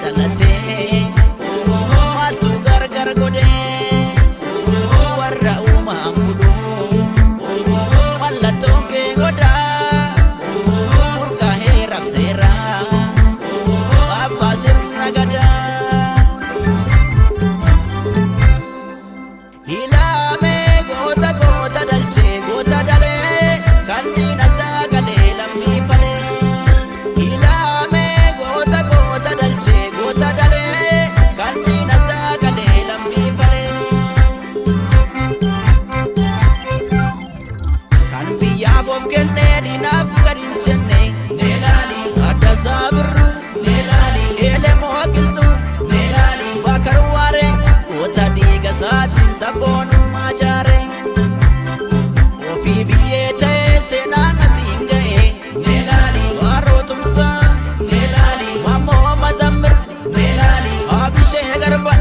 dhalatee maaltu gargar godhee warra uumaan bulu mallattoon kee godaa murkaa'ee rabseera abbaa sirna gadaa. Hilaamee goota goota dhalchee goota dalee kan diina sagalee lammii falee. Hilaamee goota goota dhalchee goota dalee kan diina sagalee lammii falee. Kan biyyaaf of kennee diinaaf gad hin jenne Neelaali Addasaa Birruu Neelaali Elemoo Qilxuu Neelaali Bakar Waaree goota dhiiga isaatiin sabboonummaa jaare. Ofii biyyee ta'ee seenaan asiin ga'e Neelaali Waaroo Tumsaa Neelaali Maammoo Mazammir Neelaali Abishee Garba.